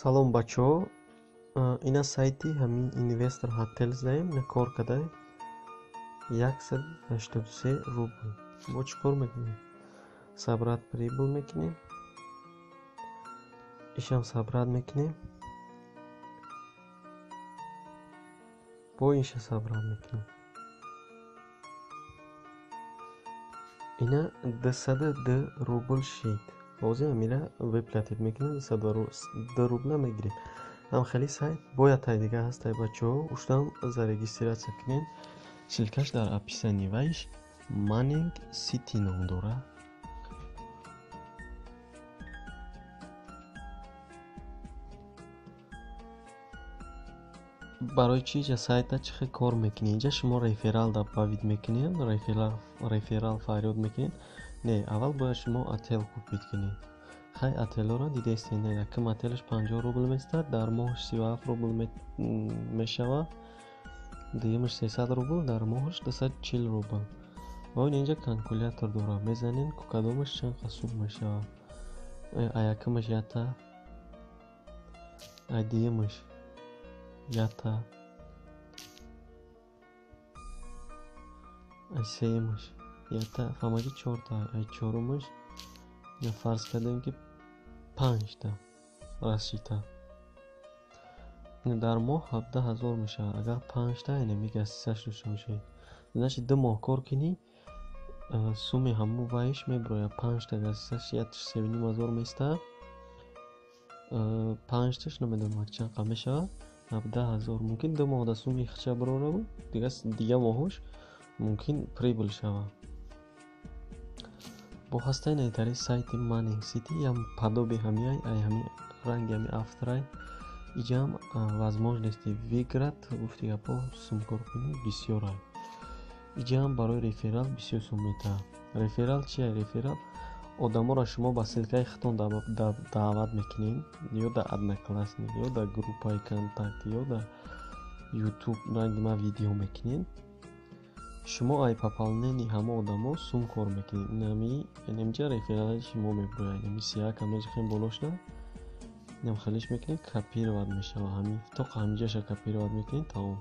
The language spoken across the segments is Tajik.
Салом бачаҳо, ина сайти ҳамин Investor Hotels даем, ина кор кадай 183 рубл. Мо чӣ кор мекунем? Собрать прибыль мекунем, ишам собрать мекунем, бо инша собрать мекунем. Ина 202 рубл шид. Ҳозир ҳамира выплатить мекунем, 202 рубла мегирем. Ҳам хеле сайт бояд тай дига ҳастай бачаҳо, уштам зарегистрация кунед. Ссылкаш дар описании вайш Manning City ном дорад. Барои чӣ инҷа сайта чӣ хел кор мекунед? Инҷа шумо реферал добавить мекунед, реферал фарёд мекунед. Не, аввал бояд шумо отел купить кунед. Хай отелҳоро дидаистед, не, якум отелаш 50 рубл местад, дар моҳаш 37 рубл мешавад, дуюмаш 300 рубл, дар моҳаш 240 рубл. Ва ин инҷа калкулятор дорад, мезанед ку кадомаш чанд қа сум мешавад. А якумаш ята, а дуюмаш ята, а сеюмаш ята, ҳамагӣ чорта, а чорумаш фарз кардем ки панҷта расита. Дар моҳ 17 000 мешавад. Агар панҷта яъне гостиницаш дошта бошед, значит 2 моҳ кор кунӣ, суми ҳамун вайш мебирояд. Панҷта гостиницаш 3,5 ҳазор местад, панҷташ намедонам чанд қа мешавад, 17 000. Мумкин 2 моҳ да суми хича бирорабу дига моҳош мумкин прибыль шавад. Бо ҳастаи наитари сайти Manning City ям подобие ҳамиай, ай ҳами ранги ҳами авторай. Иҷаам возможности выиграть, гуфти гапҳо, сумкоркунӣ бисёрай. Иҷаам барои реферал бисёр сум метаҳад. Реферал чия? Реферал одаморо шумо ба ссылкаи худтон даъват мекунед, ё дар Одноклассник, ё дар группаи Контакт, ё дар Ютуб ранги ман видео мекунед. Шумо ай пополнении ҳама одамо сум кор мекунед. Инами инамҷа реферали шумо мебирояд. Инами сияка меҷихем болошда, инам хелиш мекунед, копировать мешавад. Ҳамин тоқа ҳаминҷаша копировать мекунед, тамом.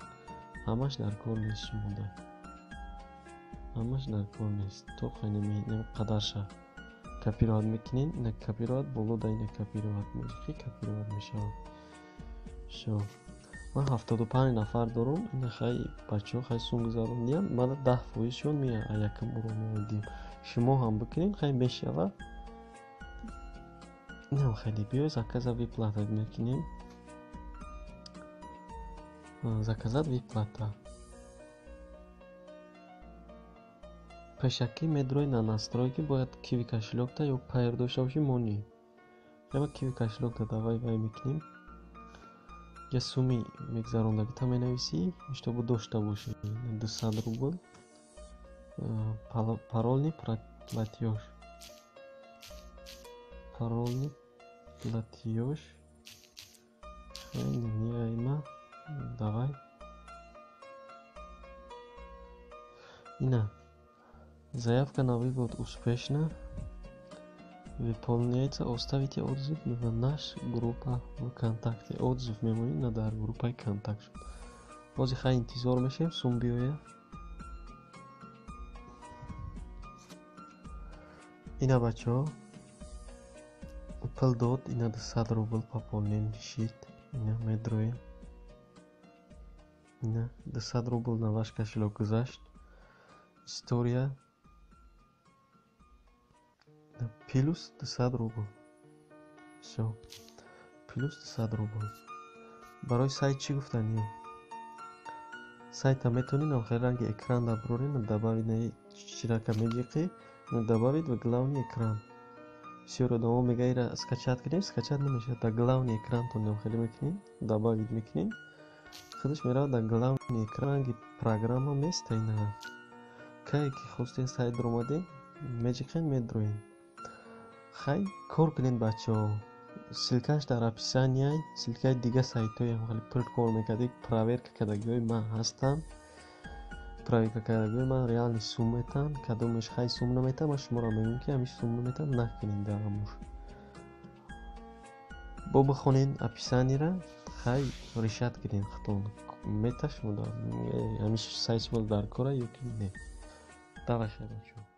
Ҳамаш дар кор нест шумода. Ҳамаш дар кор нест. Тоқа инами қадарша копировать мекунед, ина копировать боло да ина копировать меҷихӣ, копировать мешавад. Всё. Ман 75 нафар дорум, ина хай бачаҳо хай сум гузарондиям, мана 10%шон меяд, а якум уро меоядим. Шумо ҳам бикунед, хай мешавад. Инам хеле биёй заказа выплата мекунем. Заказать выплата. Пешакӣ медрои на настройки бояд киви кошелёкта ё Payeer дошта бошӣ, мо ни. Ема киви кошелёкта давай вай мекунем. Я суми мегзарондагита менависӣ, чтобы дошта бошӣ. 200 рубл. Парольный платёж. Парольный платёж. Хеле давай. Ина. Заявка на вывод успешно выполняется. Оставите отзыв на наш группа ВКонтакте. Отзыв мемонед на дар группаи Контакт. Бози хай интизор мешавем, сум биёяд. Ина бачаҳо, пул дод, ина 200 рубл пополнение шид. Ина медроем. Ина 200 рубл на ваш кошелёк гузашт. История плюс 200 рубл. Всё. Плюс 200 рубл. Барои сайт чӣ гуфтанем? Сайта метавонед ам хеле ранги экран даброрем, добавить на чирака меҷиқӣ, добавить в главный экран. Бисёр одамо мегӯяд ира скачать кунем, скачать намешавад. Дар главный экрантон ам хеле мекунед, добавить мекунед. Худаш меравад дар главный экран, ранги программа места ина. Кае ки хостем сайт даромадем, меҷиқем, медроем. Хай кор кунед бачаҳо. Ссылкаш дар описанияй, ссылкаи дига сайтҳоям хеле пул кор мекард, проверка кардагиҳои ман ҳастанд. Проверка кардагиҳои ман реальный сум метаҳанд, кадомеш хай сум наметаҳанд, ман шуморо мегӯям ки ҳамин сум наметаҳанд, накунед дар ҳамуш. Бо бихонед описаниера, хай, решать кунед худтон, мета шумо ҳамин сайт шумо дар кора ё ки не. Давай, хайр, бачаҳо.